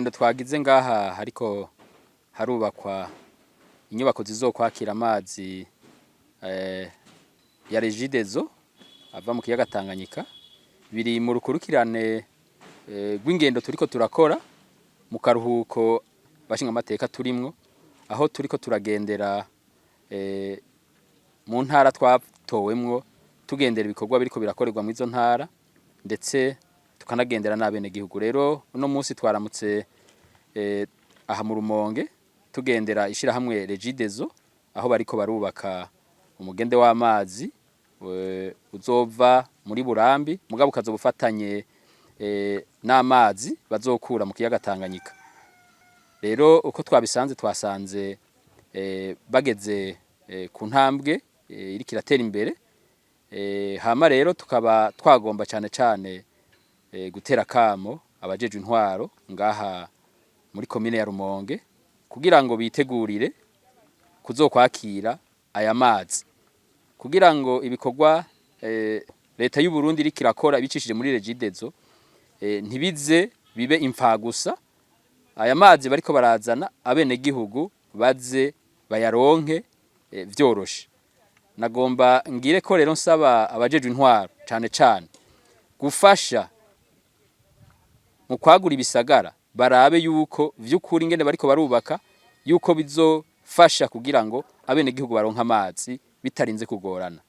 Rugendo twagize ngaha hariko harubakwa inyubako zizokwakira amazi ya Regideso ava mu kiyaga Tanganyika biri mu rukurikirane rw'ingendo turiko turakora mu karuhuko bashinga amateka turimwo, aho turiko turagendera mu ntara twatowemwo, tugendera ibikorwa biriko birakorerwa mu izo ntara, ndetse tukanagendera n'abenegihugu. Rero uno munsi twaramutse aha mu Rumonge, tugendera ishirahamwe Regideso aho bariko barubaka umugende w'amazi uzova muri Burambi, mugabo ukazoba ufatanye n'amazi bazokura mu kiyaga Tanganyika. Rero uko twabisanze, twasanze bageze ku ntambwe iriko iratera imbere. Hama rero tukaba twagomba cane cane gutera kamo abajejwe intwaro ngaha muri komine ya Rumonge kugira ngo bitegurire kuzokwakira aya mazi, kugira ngo ibikorwa leta y'u Burundi iriko irakora ibicishije muri Regideso ntibize bibe imfagusa. Aya mazi bariko barazana, abenegihugu baze bayaronke vyoroshe. Nagomba ngire ko rero nsaba abajejwe intwaro cane cane gufasha mu kwagura ibisagara, barabe yuko vy'ukuri ingene bariko barubaka yuko bizofasha kugira ngo abenegihugu baronke amazi bitarinze kugorana.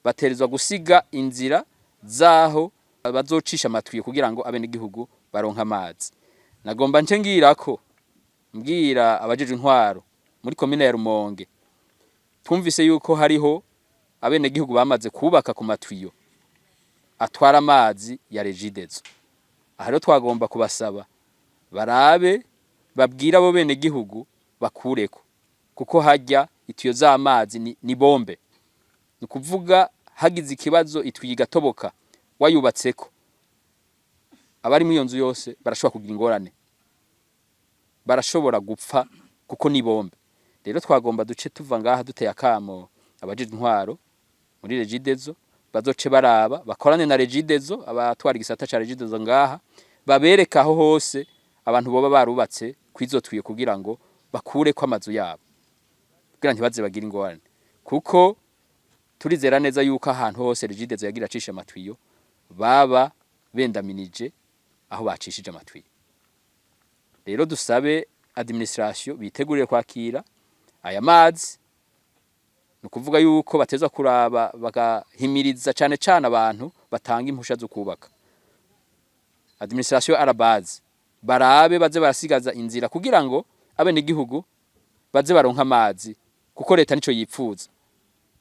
Baterezwa gusiga inzira zaho bazocisha amatwiyo kugira ngo abenegihugu baronke amazi. Nagomba nce ngirako mbwira abajejwe intwaro muri komine ya Rumonge, twumvise yuko hariho abenegihugu bamaze kubaka ku matwiyo atwara amazi ya Regideso. Aha rero twagomba kubasaba barabe babwire abo benegihugu bakureko, kuko harya itiyo z'amazi ni bombe. Ni ukuvuga hagize ikibazo itiyo igatoboka wayubatseko, abari muri iyo nzu yose barashobora kugira ingorane, barashobora gupfa kuko ni bombe. Rero twagomba duce tuva ngaha duteye akamo abajejwe intwaro muri Regideso, bazoce baraba bakorane na Regideso, abatwara igisata ca Regideso ngaha, babereka aho hose abantu boba barubatse kwizo twiyo kugira ngo bakureko amazu yabo, kugira ntibaze bagire ingorane, kuko turizera neza yuko ahantu hose Regideso yagira acisha amatwiyo baba bendaminije aho bacishije amatwiyo. Rero dusabe administration bitegurire kwakira aya mazi. Ni ukuvuga yuko batezwa kuraba bagahimiriza cane cane abantu batanga impusha zo kubaka, administration à la base, barabe baze barasigaza inzira kugira ngo abenegihugu baze baronka amazi, kuko leta nico yipfuza,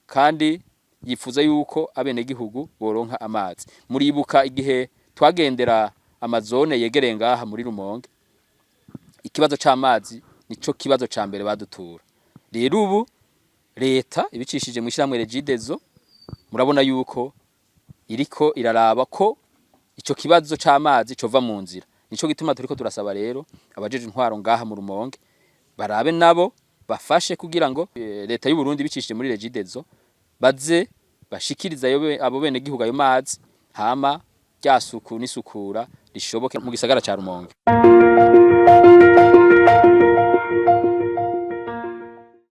kandi yifuza yuko abenegihugu boronka amazi. Muribuka igihe twagendera amazone yegereye ngaha muri Rumonge, ikibazo c'amazi nico kibazo ca mbere badutura. Rero ubu leta ibicishije mu ishyirahamwe Regideso, murabona yuko iriko iraraba ko ico kibazo c'amazi cova mu nzira. Nico gituma turiko turasaba rero abajeje intwaro ngaha mu Rumonge barabe nabo bafashe kugira ngo leta y'u Burundi bicishije muri Regideso baze bashikiriza abo bene gihugu ayo mazi, hama rya suku n'isukura rishoboke mu gisagara ca Rumonge.